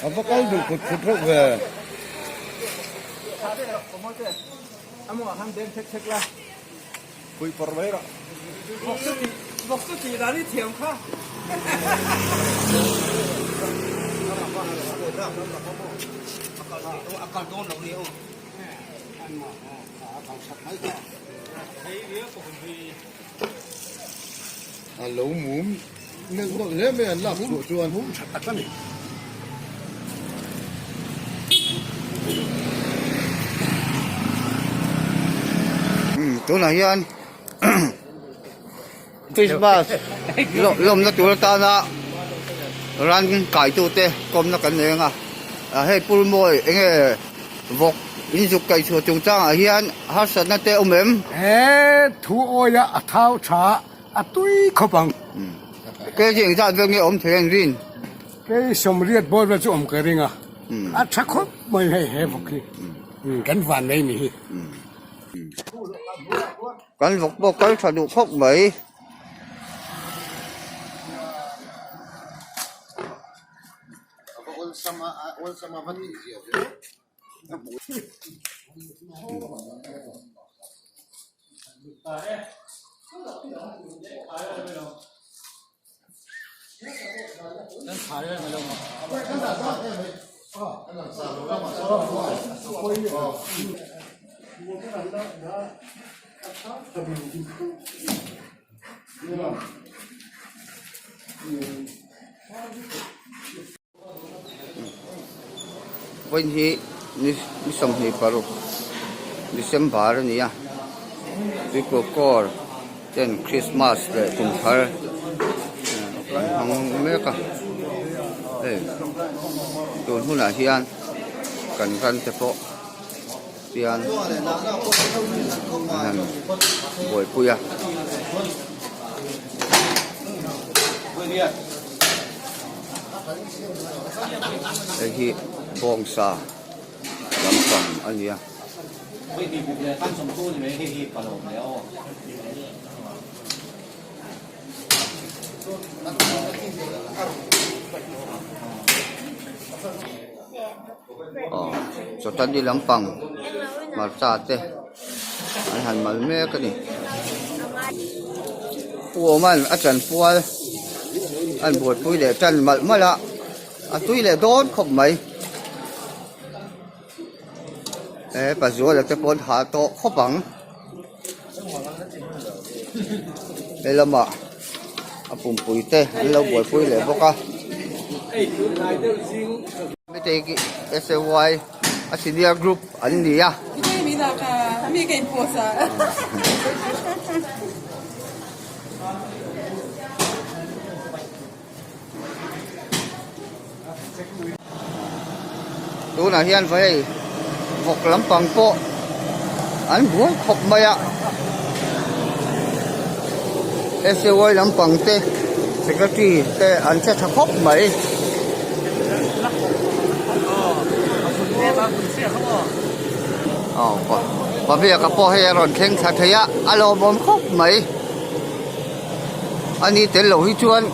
A va kal duh khut khut reuh ve. A lo mum neuh neuh hle mai an lak chhuah chuan. Mum tha tak a ni. Umm tunah hian Christmas lawmna tur atana ran kaitute kawmna kan nei ang a hei pulmawi eng nge vawk inzuk kaihchhuah chungchangah hian harsatna te a awm em? He thu awia a thau tha a tui khawp ang. Kei chu engzat vel nge awm thei an rin? Kei sawmriat bawr vel chu awm ka ring a, a tha khawp mai hei he vawk hi kan van nei ni hi. Kan vawk pawh kal tha duh khawp mai. Vawiin hi ni 26 December a ni a Tuikukawr ten Christmas leh kum thar an hmang mek a hei tun hunah hian kan ran te pawh hian an han buaipui a. Hei hi bawngsa lampang a ni a. Aw chawtani lampang hmarcha te an han mal mek a ni pu awman a chanpual an buaipui leh tan malh malh a a tui leh dawn khawp mai he pazuala te pawh an hah tawh khawp ang helamah a pumpui te an lo buaipui leh bawk a SAY a senior group an ni a. Tunah hian va hei vawk lampang pawh an buai khawp mai a SAY lampang te secretary te an che tha khawp mai. Aw Pabiaka pawh hei a rawn thleng thla thei a a lawmawm khawp mai. A ni tel lo hi chuan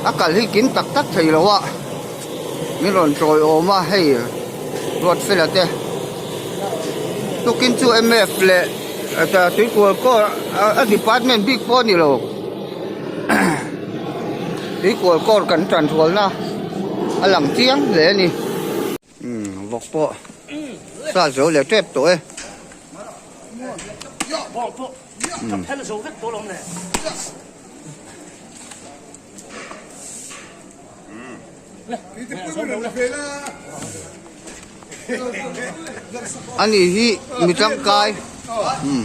a kal hi kim tak tak thei lo a min rawn tawi awm a hei ruat fela te tukin chu mf leh tuikual kawr a department bik pawh a ni lo tuikual kawr kan tan rualna a lang chiang hle a ni. Umm vawk pawh sa zo leh tep tawh e. Ani hi mi tangkai umm.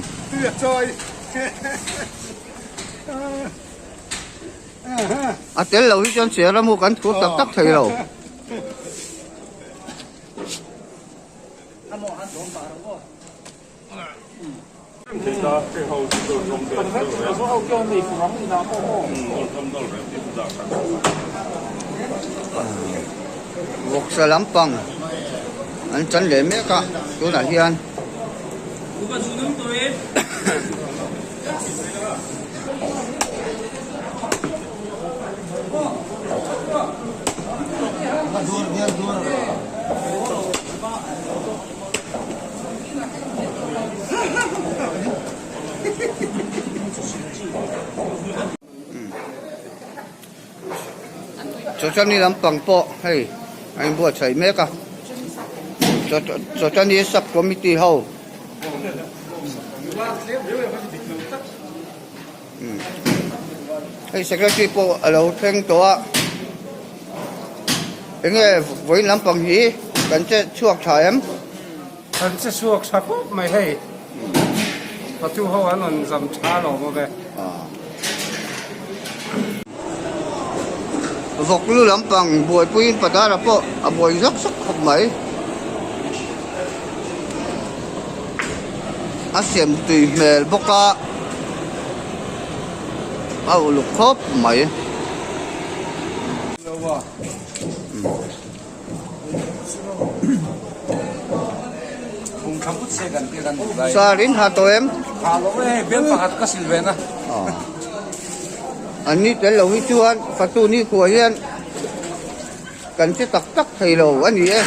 A tel lo hi chuan chera mu kan thur tak tak thei lo. Vawksa lampang an chan leh mek a tunah hian. Chawchani lampang pawh hei a inbuatsaih mek a Chawchani sub committee ho hei secretary pawh a lo thleng tawh a enge vawiin lampang hi kan che chhuak tha em? Kan che chhuak tha khawp mai hei patu ho an rawn zam tha lo maw ve. Vawk lu lampang buaipuiin Padara pawh a buai zawk zawk khawp mai. A siam tui hmel bawk a, a uluk khawp mai. Sir in ha tawh em? An ni tel lo hi chuan fatu ni khuah hian kan che tak tak thei lo a ni e.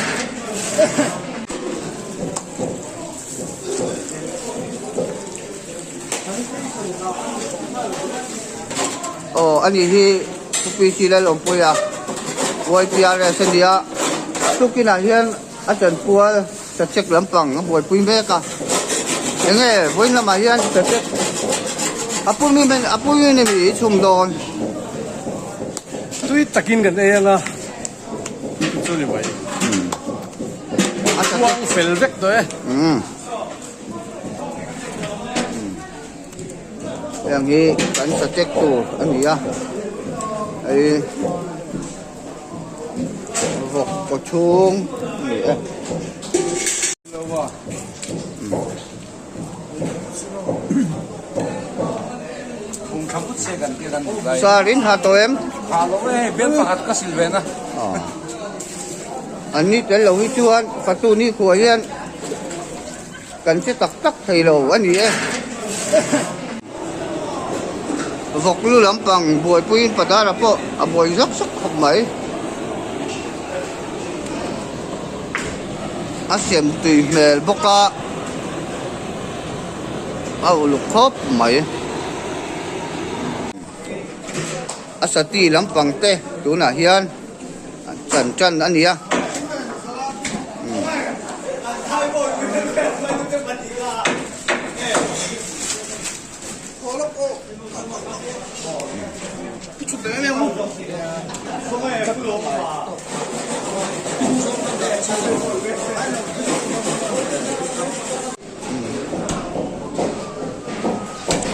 Aw ani hi Pu PC Lalawmpuia YPRS a nia tukinah hian a chanpual sachek lampang a buaipui mek a enge vawiin lamah hian sachek a pumi a pumi ni mi i chhum dawn. Tui takin kan ei anga chu ni mai a kuang fel vek tawh e. Heng hi kan satek tur a ni a hei vawk kaw chhung a ni e. Sir in ha tawh em? An ni tel lo hi chuan fatu ni khuah hian. Kan che tak tak thei lo a ni e. Vawk lu lampang buaipuiin Padara pawh a buai zawk zawk khawp mai. A siam tui hmel bawk a, a uluk khawp mai. A sati lampang te tunah hian. Chan chan a ni a.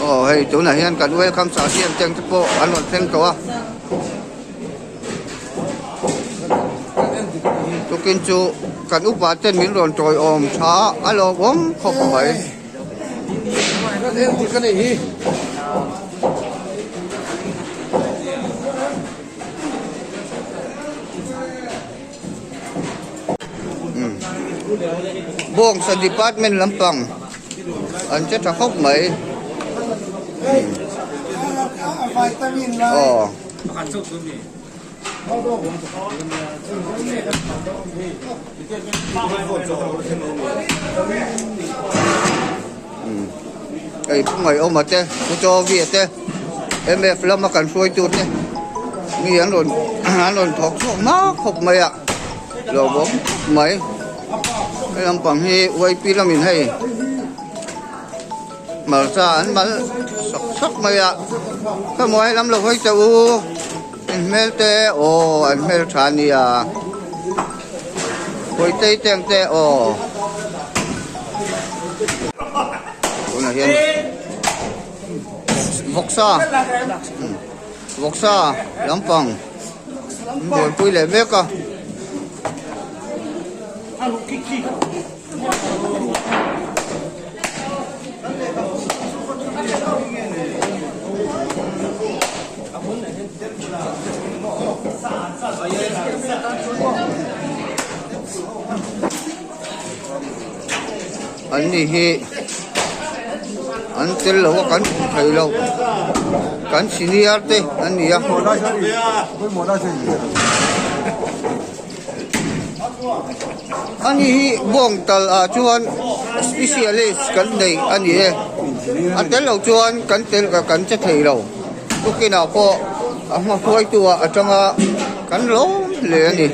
Aw hei tunah hian kan welcome chah siam teng te pawh an rawn thleng tawh a tukin chu kan upa ten min rawn tawiawm tha a lawmawm khawp mai. Bawngsa department lampang an che tha khawp mai aw. Hei pu Ngaihawma te pu Chawiah te mf lama kan hruaitu te mi an rawn an rawn thawk chhuak hma khawp mai a lo bawk mai hei lampang hi yp lamin hei hmarcha an mal sak sak mai a khawmuai lam lo hawi teh u in hmel te aw an hmel tha a nia Puitei te ang te aw tunah hian vawksa vawksa lampang an buaipui leh mek a. An ni hi an tel lo a kan hmu thei lo kan senior te an ni a. Ani hi bawng tal ah chuan specialist kan nei a ni e a tel loh chuan kan tel kan che thei lo tukin ah pawh a hma hruaitu ah atanga. Kan lawm hle a ni.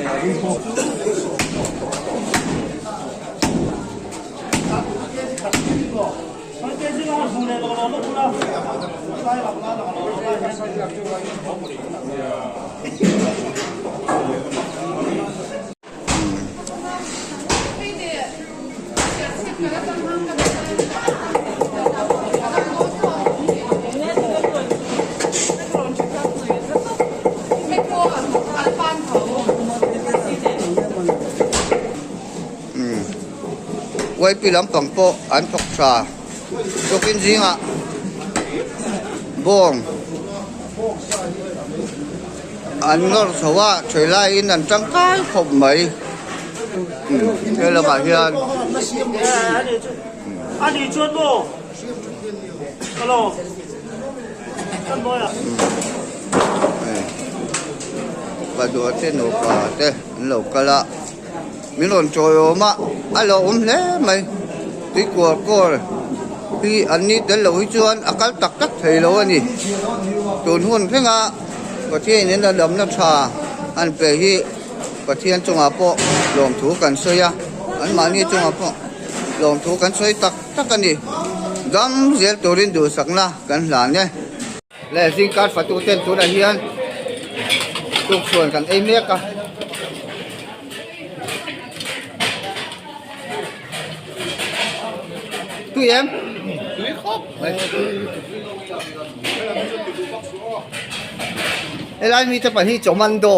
Uaipi lampang pawh an thawk tha tukin zingah bawng an nawr chho a thui laiin an tangkai khawp mai he lamah hian. Paduah te nupa te an lo kal a min rawn tawiawm a a lo awm hle mai tuikual kawl hi an ni tel lo hi chuan a kal tak tak thei lo a ni tun hun thlenga Pathian in a damna tha an pe hi Pathian chungah pawh lawmthu kan sawi a anmahni chungah pawh lawmthu kan sawi tak tak a ni dam zel turin duhsakna kan hlan e. Le zingkar fatu ten tunah hian tukchhuan kan ei mek a. Tui em? Tui khawp mai. Helai mi te pahnih chawmando.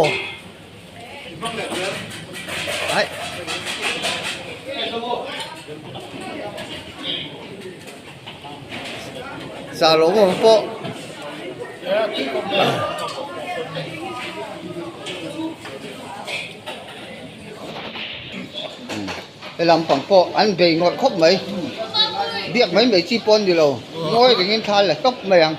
Ai. Sa lo awm pawh. He lampang pawh an bei ngawrh khawp mai biak mai mai chi pawh an ni lo ngawi rengin thla la tawp mai ang.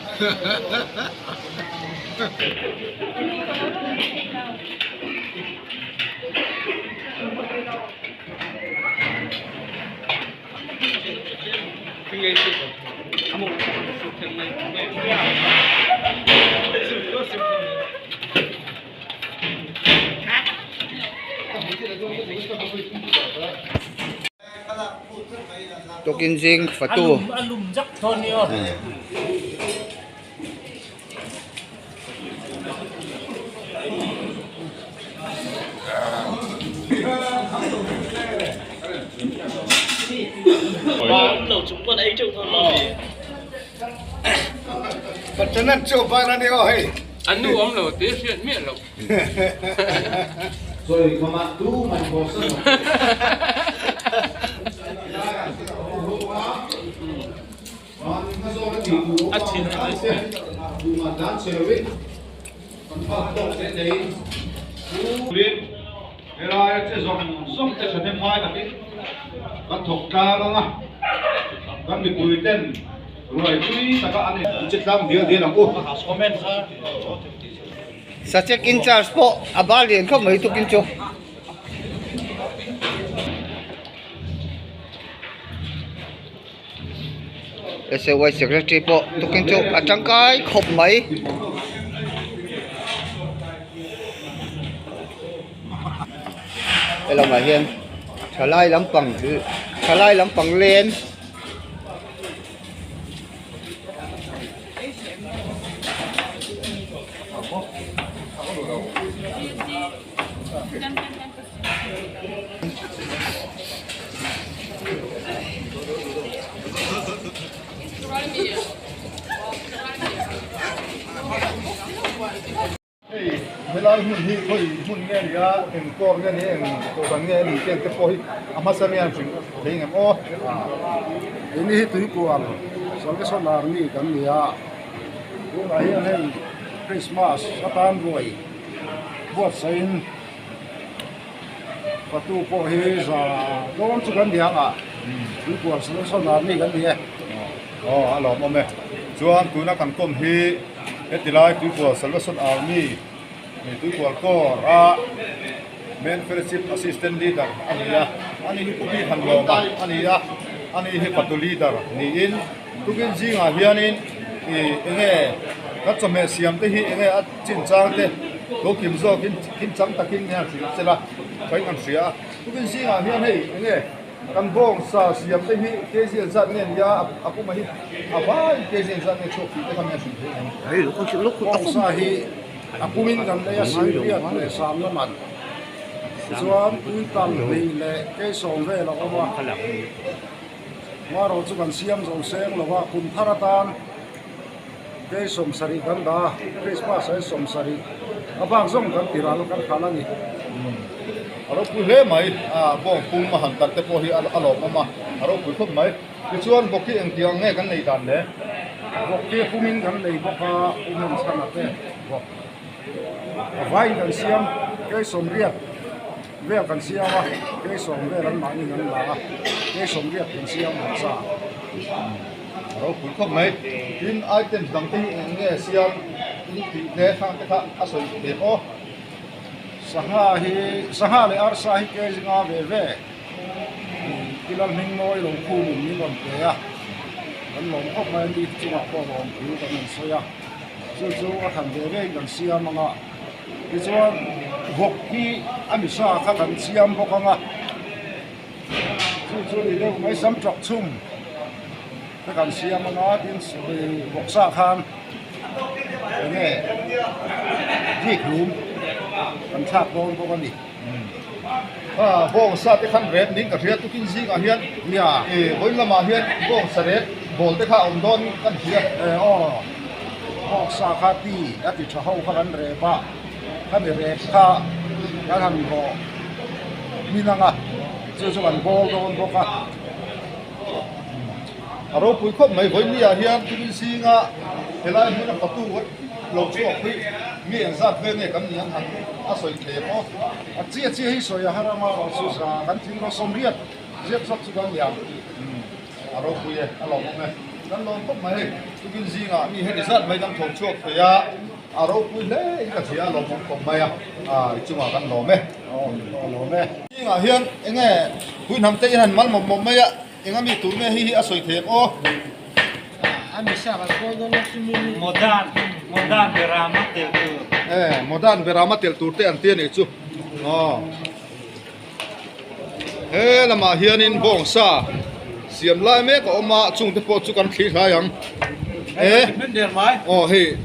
Tukin zing fatu. Helaia che zawng zawng te thahnem ngai takin kan thawk tlang ang a, kan mipui ten ruai tui taka an in che tlang dial dial ang u. Sachek in charge pawh a bal lian khawp mai tukin chu. SAY secretary pawh tukin chu a tangkai khawp mai. He lamah hian thalai lampang thalai lampang len Hei helai hmun hi khawi hmun nge ni a eng kawr nge ni eng kohhran nge ni tih te pawh hi a hmasa mian hrim thei ngem aw. Keini hi tuikual Salvation Army kan ni a tunah hian hei Christmas atan ruai buatsaihin fatu pawh hi za dawn chu kan ni ang a tuikual Salvation Army kan ni e. Aw a lawmawm e. Chuan tuna kan kawm hi heti lai Tuikual Salvation Army nih Tuikual Corps a Main Fellowship Assistant Leader a ni a, ani hi Pu Bik han lawm a a ni a, ani hi Fatu Leader niin tukin zingah hianin ih enge kan chawhmeh siam te hi enge a chinchang te. Lo kim zawkin kim chang takin nge han hrilh sela thain kan hria a. Tukin zingah hian hei enge kan bawng sa siam te hi kg an zat nge nia a puma hi a vaiin kg an zat nge chhuak tih te kha nge hrilh theih ang. Bawng sa hi a pumin kan lei a siriat leh sam laman chuan quintal hnih leh keisawm vel a awm a. Marawh chu kan siam zo seng lo a, kum thar atan Day 70 kan dah a, Christmas ah hian 70 a bak zawng kan ti ral kan hral a ni. A ropui hle mai, a bawng pum a han talh te pawh hi a lawmawm a, a ropui khawp mai. Tichuan bawk hi engtiang nge kan nei dan le? Bawk te pumin kan nei bawk a, pum en chhan a te bawk. A vaiin kan siam, Day 80 vel kan siam a, Day 10 vel an mahni an la a, Day 80 kan siam ang sa. A ropui khawp mai. Tin, items dang te hi eng nge siam in tih te hrang te kha a sawi thei aw. Sangha hi, sangha leh arsa hi kg nga ve ve i lal hming mawi lo khum in min rawn pe a, kan lawm khawp mai a ni chungah pawh lawm thu kan rawn sawi a, chu chu a than ve ve in kan siam ang a, tichuan vawk hi a misa kha kan siam bawk ang a. Chu chu ni deuh mai sam tawk chhum te kan siam anga tin vawksa khan enge zik hlum kan thlak dawn bawk a ni. A bawngsa te khan ret ning ka hria tukin zingah hian nia e vawiin lamah hian bawngsa ret bawl te kha a awm dawn kan hria. E aw bawngsa kha ti a ti tha ho kha kan rep a. Khami rek kha kan han rawh hmin ang a, chu chu kan bawl dawn bawk a. A ropui khawp mai vawiin ah hian tumin zinga helai hmuna fatu lo chhuak hi mi eng zat vel nge kan ni ang han a sawi thei ang aw. A chiah chiah hi sawi a har ang a, rawh chu za kan thing rawh 80 ziak zawk chu kan ni ang. A ropui e, a lawmawm e. Kan lawm khawp mai hei, tukin zingah mi heti zat mai kan tho chhuak thei a. A ropui hle in ka hria a lawmawm khawp mai a, i chungah kan lawm e. Aw lawm e. Zingah hian enge Puihnam te in han mal mawp mawp mai a, enga mi tur nge hei hi a sawi thei em aw. Modan, Modan Berama tel tur. E, Modan Berama tel tur te an ti a nih chu. Aw. He lamah hianin bawngsa siam lai mek a awm a, chungte pawh chu kan thli hlai ang. E, aw hei.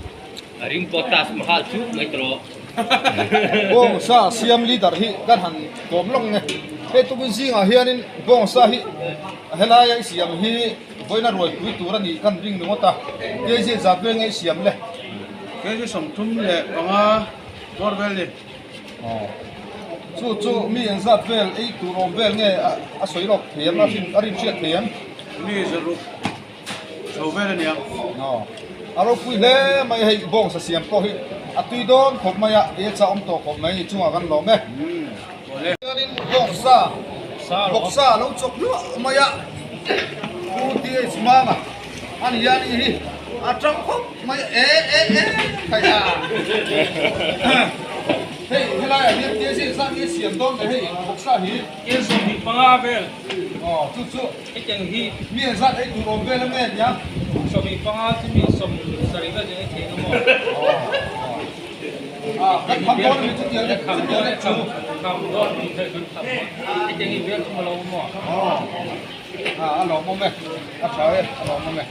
Bawngsa siam leader hi kan han kawm lawk nge. Hei tukin zingah hianin bawngsa hi helaia i siam hi vawiina ruaipui tur a nih kan ring ringawt a. Kg zat vel nge i siam le? Kg 35 bawr vel ni. Chu chu mi engzat vel ei tur awm vel nge a sawi lawk thei em a rin a rin hriat thei em? Mi zaruk chho vel a nia. Aw a ropui hle mai hei bawngsa siam pawh hi a tui dawn khawp mai a ei a chah awm tawh khawp mai ni chungah kan lawm e. Chuanin bawngsa bawksa a lo chawk hluah mai a Pu TH Manga a ni a ni hi a tang khawp mai e e e khai a hei helaiah hian kg zat nge siam dawn le hei bawksa hi Kil 25 vel aw chu chu hetiang hi mi zat ei tur awm vel ange nia 25 chu mi 70 vel chu ei theih ang maw aw kan kham dawn ani chutiang lek chutiang lek chu kham dawn ni theih kan kham hetiang hi vel awm lo maw aw A lawmawm e, a tha e, a lawmawm e.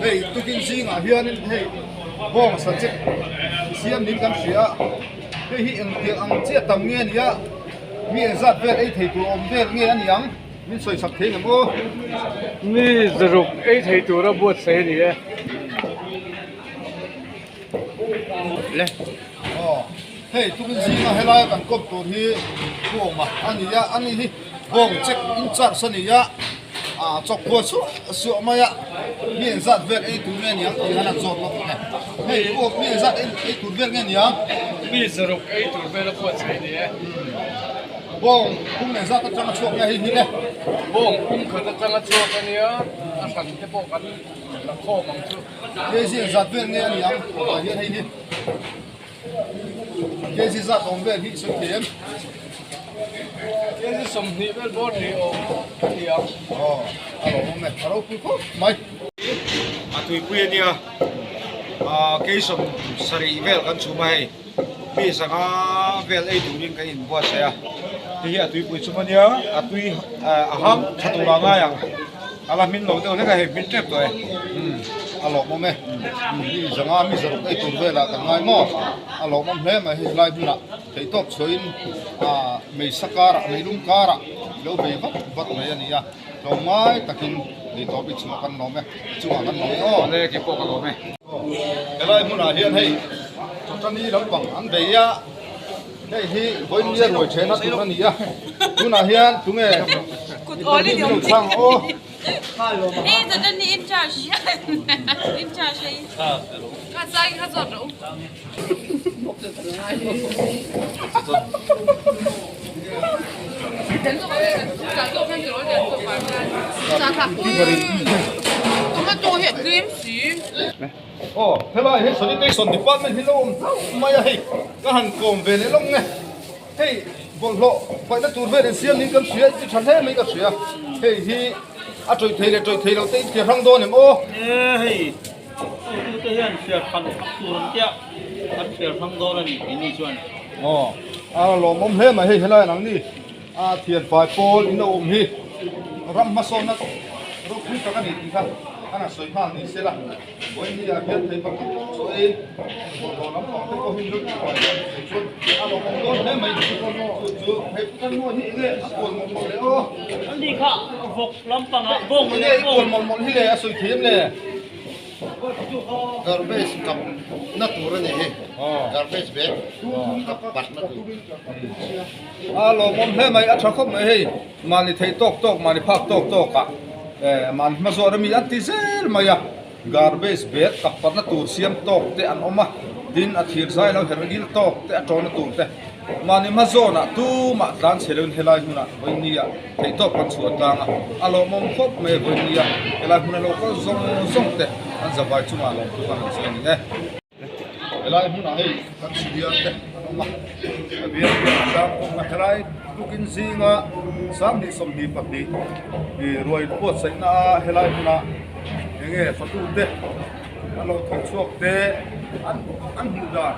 Hei tukin zingah hianin hei bawng subject siam niin kan hria a, hei hi engtiang ang chiah tam nge a nia, mi engzat vel ei thei tur awm vel nge a ni ang, min sawi chak thei ngem aw. Mi zaruk ei thei tura buatsaih a ni e. Le aw hei tukin zinga helaia kan kawp tur hi bawng a ni a ani hi bawng check in charge a ni a ah chawk khual suah suah mai a mi engzat vel ei tur nge niang tih han an zawt lawk ang e hei bawng mi engzat ei tur vel nge niang mi zaruk ei tur vel a buatsaih a ni e. Bawng pum engzat atanga chhuak nge hei hi le bawng pum khat atanga chhuak a nia a hran te pawh kan la khawm ang chu. Kg zat vel nge a ni ang tah hian hei hi kg zat awm vel hi sawi thei em? KG 20 vel bawr ni awm a ni ang. Aw, a lawmawm e, a ropui khawp mai. A tuipui a nia, kei 70 vel kan chhum a hei, mi 500 vel ei turin kan inbuatsaih a, hei hi a tuipui chhum a nia, a tui a hang tha turah a ngai ang. A la hmin lo deuh hlek a, hei hmin tep tawh e. Umm, a lawmawm e. Mi 500 mi 600 ei tur velah kan ngai maw? A lawmawm hle mai hei helai hmunah theihtawp chhuahin ah meisa karah meilum karah lo bei vat vat mai a ni a, tlawmngai takin theihtawp i chhuah kan lawm e, i chungah kan lawm e aw. Awle, kei pawh ka lawm e. Helai hmunah hian hei Chawtani lampang an bei a. Hei hi vawinia ruai thehna tur a ni a, tunah hian tunge interview min lo chhang aw. Aw helai hi sanitation department hi lo awm hlauh mai a hei ka han kawm ve leh lawng nge hei bawlhhlawh paihna tur vel insiam niin kan hria inti tha hle mai ka hria hei hi a tawih thei leh tawih thei loh te inthliar hrang dawn em aw. E hei hotute hian thliar hran tur an tia an thliar hrang dawn a ni keini chuan. Aw a lawmawm hle mai hei helai an ang ni a thianfai pawl in lo awm hi ram hmasawnna ropui tak a ni tih kha an han sawi nghal ni sela. Vawinia hian thei pakhat chu ei bawlhhlawh lampang te pawhin lut thuai hian thei chuan a lo awm dawn hle mai chu chu hei pu Thanmuan hi enge a kual mawlh mawlh le aw. Ani kha vawk lampangah bawng Enge i kual mawlh mawlh hi le a sawi thiam le. Garbage kap na tur a ni hi garbage bag kap pat na tur. A lawmawm hle mai a tha khawp mai hei. Mahni thei tawk tawk, mahni phak tawk tawk ah mahni hma zawt ami an ti zel mai a, garbage bag tak patna tur siam tawk te an awm a, tin a thir zai lo herh ngil tawk te a tawna tur te mahni hma zawn ah tumah tlan chhe loin helai hmunah vawinia theih tawk kan chhuah tlang a, a lawmawm khawp mai a vawinia helai hmuna lo kal zawng zawng te an zavai chungah lawmthu kan han sawi a ni e. Helai hmunah hei kan chhiar te an awm a, a bial bial a hrang awm a, helai tukin zinga 2022 ih ruai buatsaihna a helai hmunah eng nge fatu te an lo tho chhuak te an an hmuh dan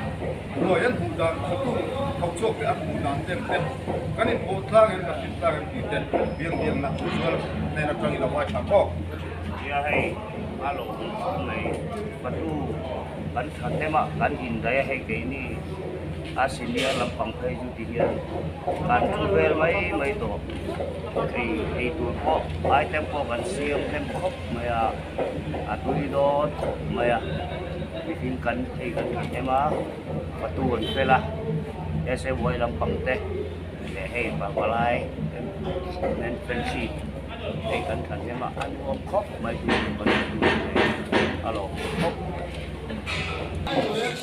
ruai an hmuh dan fatu tho chhuak te an hmuh dan te ang te kan inpawh tlang em kan hlim tlang em tih te bial bial na thu zual hnen atangin a vai thla tawk. Nia hei a lo awm khawp mai fatu kan tha hnem a kan indaih a hei keini a senior lampang phei chu ti hian kan thu vel mai mai tawh ei ei tur pawh item pawh kan siam hnem khawp mai a a tui dawn khawp mai a mihring kan ei kan tha hnem a fatu an fel a SMY lampang te leh hei pavalai men friendship. Hei kan thlan hnem a, a nuam khawp mai chu kan a lawm khawp.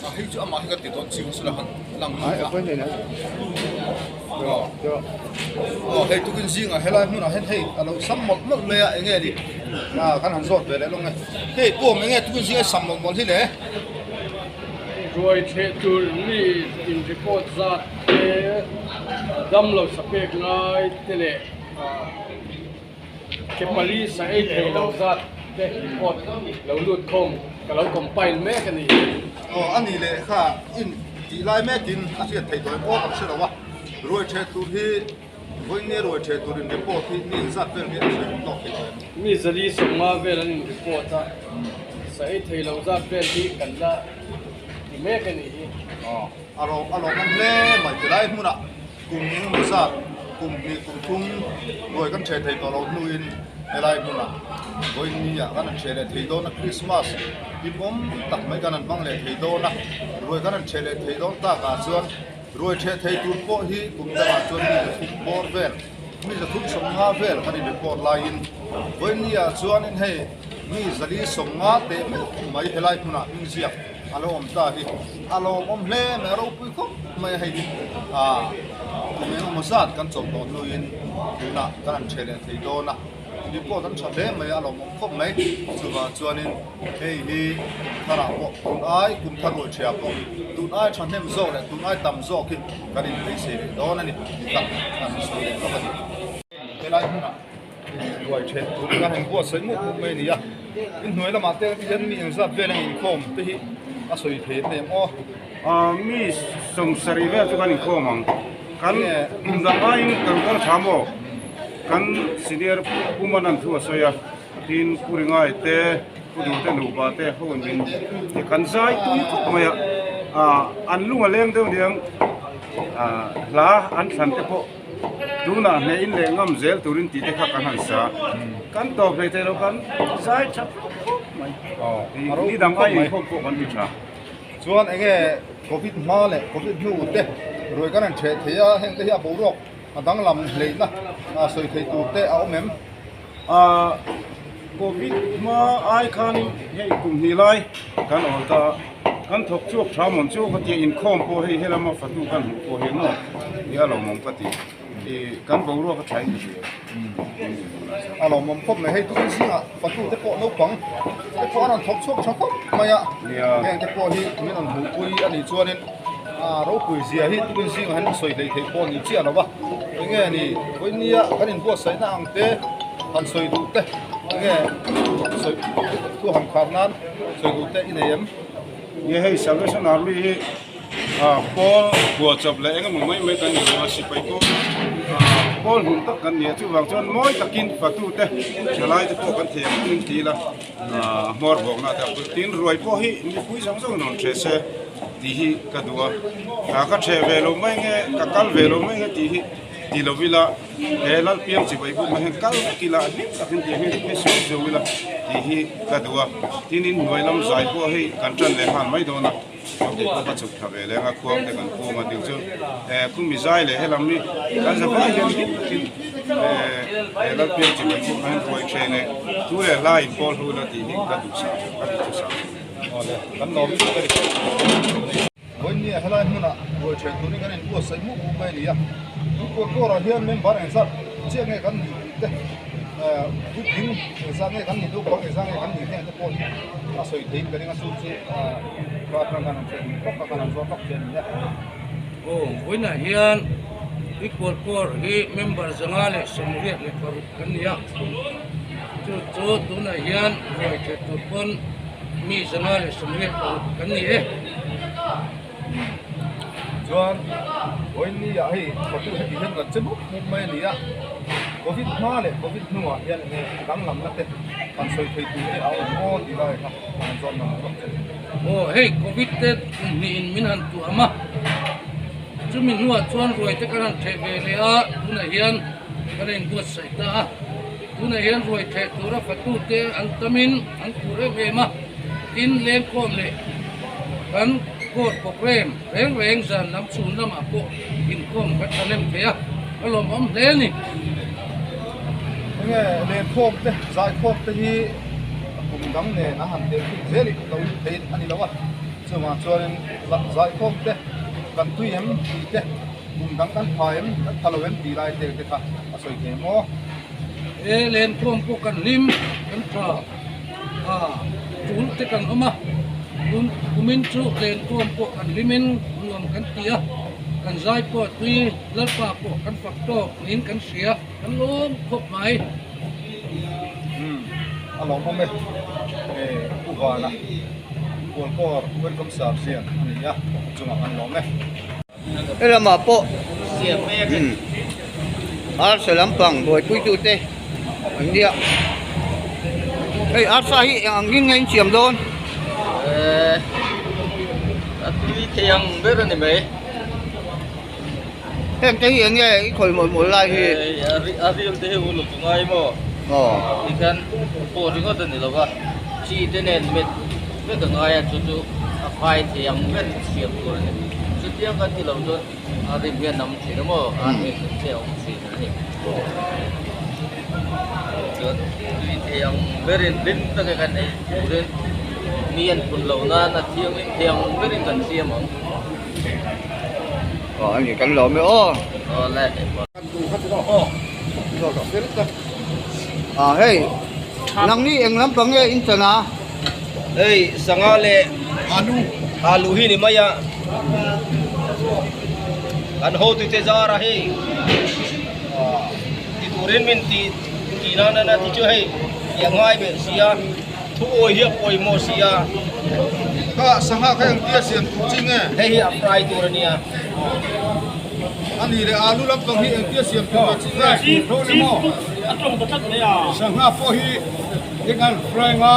A hei chu amah hi ka ti dawn chiang sila han lang lut a. Aw hei tukin zingah helai hmunah hian hei a lo sam mawlh mawlh mai a eng nge ni a kan han zawt ve leh lawng e. Hei pawm eng nge tukin zingah sam mawlh mawlh hi le. Ruai thleh tur mi in report zat te damlo sapek ngai te leh. Ke pali sa ei thei lo zat te report lo lut khawm ka lo compile mek a ni. Aw a ni leh kha in tih lai mekin a hriat theih tawh em aw kan hre lo a, ruai theh tur hi vawiin ruai theh tur in report hi mi engzat vel nge a hriat tawk thei tawh em? Mi 450 vel an in report a, sa ei thei lo zat vel hi kan la ti mek a ni hi. Aw a lawm a lawmawm hle mai ti lai hmunah. Kum engemaw zat, kum hnih kum thum ruai kan ṭheh thei tawh loh hnuin helai hmunah vawiin ah kan han ṭheh leh thei dawn a, Krismas hlimawm tak mai kan han hmang leh thei dawn a, ruai kan han ṭheh leh thei dawn takah chuan ruai ṭheh thei tur pawh hi kum dangah chuan mi 300 bawr vel, mi 350 vel kan in report laiin vawiin ah chuanin hei mi 450 teh meuh mai helai hmunah hming ziak A lo awm ta hi a lawmawm hle mai, a ropui khawp mai a hei hi ah kum engemaw zat kan chawlh tawh hnuin tunah kan han ṭheh leh thei dawn a. Report an tha hle mai a, a lawmawm khawp mai. Chuvang chuanin hei hi kum tharah pawh tun ai kum thar ruai ṭhia pawh tun ai thahnem zawk leh tun ai tam zawk hi kan inbeisei leh dawn a ni tih kha kan sawi leh lawk a ni. Helai hmunah ruai ṭhen tur kan han buatsaih mup mup mai a ni a, inhnuai lamah te hian mi engzat vel ang inkhawm te hi a sawi thei em em aw. Mi 70 vel chu kan inkhawm ang. Kan kum dang aiin kan kal tha maw? Kan senior Pu Manan thu a sawi a, tin Pu Ringai te, Pu Duhte nupa te ho in min kan zai tui khawp mai a, an lung a leng deuh niang hla an thlan te pawh tunah hneh in leh ngam zel turin tih te kha kan han sa. Kan tawp hlei thei lo kan zai tha khawp khawp mai. Ni dang aiin inkhawm pawh kan ti tha. Chuan enge Covid hma leh Covid hnu te ruai kan han theh thei a, heng te hi a boruak a danglam hleihna sawi thei tur te a awm em? Covid hma ai khanin hei kum hnih lai kan awl ta a, kan thawk chhuak tha mawn chu ka tia inkhawm pawh hei helama fatu kan hmuh pawh hi maw i a lawmawm ka ti. I kan boruak a thain ka hria. A lawmawm khawp mai, hei tukin zingah fatu te pawh naupang te pawh an rawn thawk chhuak tha khawp mai a, heng te pawh hi min rawn hmuhpui a nih chuanin ropui zia hi tukin zingah hian sawi hleih theih pawh a ni chiah lo va, enge ni vawinia kan inbuatsaihna ang te han sawi duh te enge sawi thu han khar nan sawi duh te i nei em? Nia hei Salvation Army hi Pawl buah chawp leh eng emaw mai mai kan ni lo a, sipai pawh pawl hmun tak kan ni a, chuvang chuan mawi takin fatute thalai te pawh kan thei ang angin ti ila hmawr bawkna te a pui tin ruai pawh hi mipui zawng zawng in rawn ṭheh se tih hi ka duh a, ka ṭheh ve lo mai nge ka kal ve lo mai nge tih hi ti lo ila he Lalpiang chibai buk ah hian kal vek ila hlim takin tih hi hre suau suau ila tih hi ka duh a, tin in hnuai lam zai pawh hei kan ṭan leh nghal mai dawn a. Kei pawh ka chhuk thla ve leng a, khuang te kan pum a, ding chu khumi zai leh helam hi kan za vai hian hlim takin he Lalpiang chibai pawh khan ruai then e, thu leh hla in pawl hu la tih hi ka duh sa ka duh chu sa. Awle, kan lawm lutuk a ni. Vawinia helai hmunah ruai then turin kan inbuatsaih mup mup mai a ni a, Tuikual kawrah hian member engzat chiah nge kan nih tih te, puitling engzat nge kan nih naupang engzat nge kan nih heng te pawh hi a sawi theiin ka ring a, chu chu ka atang khan an hre duh tawk a, kan han zawt tawk che a ni e. Aw, vawiinah hian Tuikual kawr hi member 186 kan ni a, chu chu tunah hian ruai theih tur pawn mi 186 kan ni e. Chuan vawiinniah hei fatu heti hian kan che mup mup mai a ni a, Covid hma leh Covid hnuah hian enge danglamna te han sawi thei tur te a awm aw tih lai kha han zawt ngang rawh che. Aw hei Covid te kum hnihin min han tuam a, chumi hnuah chuan ruai te kan han theh ve leh a, tunah hian kan a inbuatsaih ta a, tunah hian ruai theh tura fatu te an tamin an tur em em a, tin lengkhawm leh kan court program reng reng zan lam chhun lamah pawh inkhawm kan thahnem thei a, a lawmawm hle a ni. Enge lenkhawm te, zaikhawm te hi kum dang nen a han tehkhin zel in lo in thei a ni lo a, chuvang chuanin zaikhawm te kan tui em tih te, kum dang kan pha em, kan pha lo em tih lai te te kha a sawi thei maw? E lenkhawm pawh kan hlim, kan tha. A tul te kan awm a, tun kumin chu lenkhawm pawh kan hlimin nuam kan ti a, kan zai pawh tui Lalpa pawh kan fak tawk niin kan hria, kan lawm khawp mai. Umm a lawmawm e, e Pu Vana Kualkawr Welcome Sir hian a ni a, chungah kan lawm e. Helamah pawh arsa lampang buaipuitute an nia hei arsa hi eng ang in nge in siam dawn a tui thei ang ber a ni mai heng te hi eng nge i khawi mawlh mawlh lai hi a ril te hi uluk a ngai maw tikhian pawh ringawt a ni lo va chi te nen met vek a ngai a chu chu a fai thei ang ber siam tur a ni chutiang kan ti lo chuan a rim hian a awm thin a maw a eng te a awm thin a ni chuan tui thei ang berin hlim taka kan ei turin mi an phun loh nan a thianghlim thei ang berin kan siam ang. Aw a ni kan lawm e aw. Aw le. Ah hei nangni eng lampang nge in chan a? Hei sangha leh alu alu hi ni mai a kan hotute zar a hei ti turin min ti tih nan a ti chu hei tih a ngai ber si a thu awi hi a pawimawh si a. Kha sangha kha engtia siam tur chi nge? Hei hi a fry tur a nia. A ni leh alu lampang hi engtia siam tur a chi nge? Sangha pawh hi eng an fry anga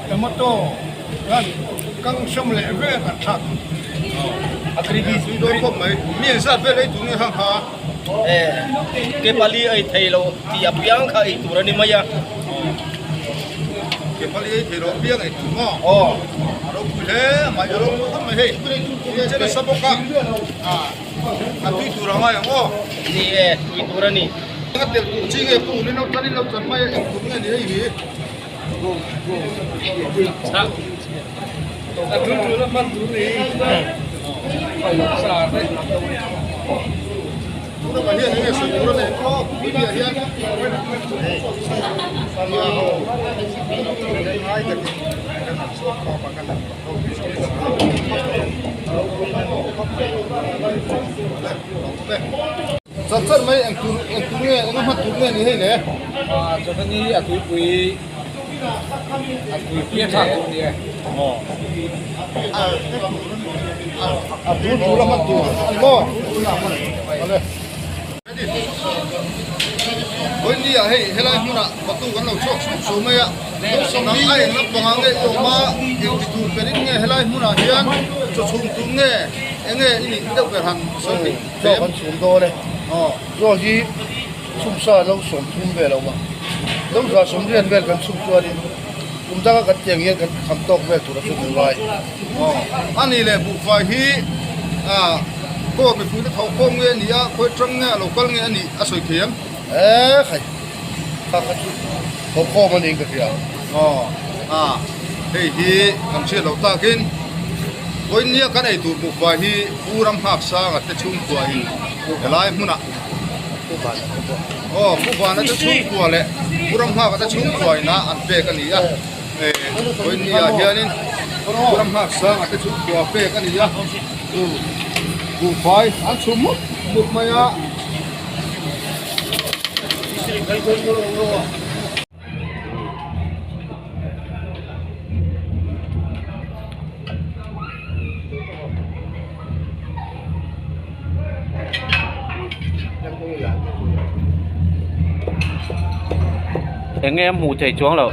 tomato khan kang sawm leh vel kan thlak. A gravy tui dawn khawp mai. Mi engzat vel ei tur nge hang kha? Ke pali ei thei lo tih apiang kha ei tur a ni mai a. Ke pali ei thei lo apiang ei tur maw? Aw. A ropui hle mai, a ropui khawp mai hei. Chen a sa bawk a. A tui tur a ngai ang aw. Ni e, tui tur a ni. A tel tur chi nge pu ni lo chan in lo chan mai a eng tur nge ni hei hi. A tul tul a hman tur ni. Sa te. Tuna mah hian enge sawi tur a nei aw media hian. Chat chat mai eng tur eng tur nge eng a hman tur nge ni hei le. Chuan ni a tuipui a tuipui a thlak tur ni e. A tur tur a hman tur a ni maw? Awle. Vawiin ah hei helai hmunah fatu kan lo chhuak sup sup mai a, nang a eng lampangah nge i awm a, eng ti tur perin nge helai hmunah hian chaw chhum tur nge eng nge i nih deuh ber han sawi theih Chaw kan chhum dawn e, chaw hi chhumsa lo sawm thum vel a awm a, lo za sawmriat vel kan chhum chuanin kum danga kan tiang hian kan kham tawk vel tur a chu kan ngai. A ni leh buhfai hi Kaw mipuite tho khawm nge a ni a, khawi tang nge a lo kal nge a nih a sawi thei ang. E khai, kha kha chu tho khawm a niin ka hria. Aw, a, hei hi kan hriat loh takin vawinia kan ei tur buhfai hi Pu Ramnghak Sanga te chhungkua in helai hmunah Aw, Pu Vana te chhungkua leh Pu Ramnghaka te chhungkua ina an pek a ni a. Vawinia hianin Pu Ramnghak Sanga te chhungkua pek a ni a. Buhfai an chhum mup mup mai a. Eng nge a hmuh theih chuang loh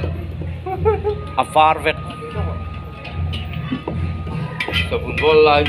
a var vek. Savun rual lai.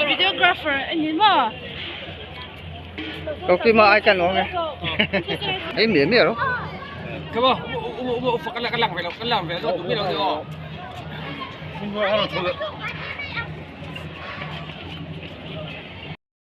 Videographer ani maw? Ko kim ai kan awm e. Ei miah miah lo.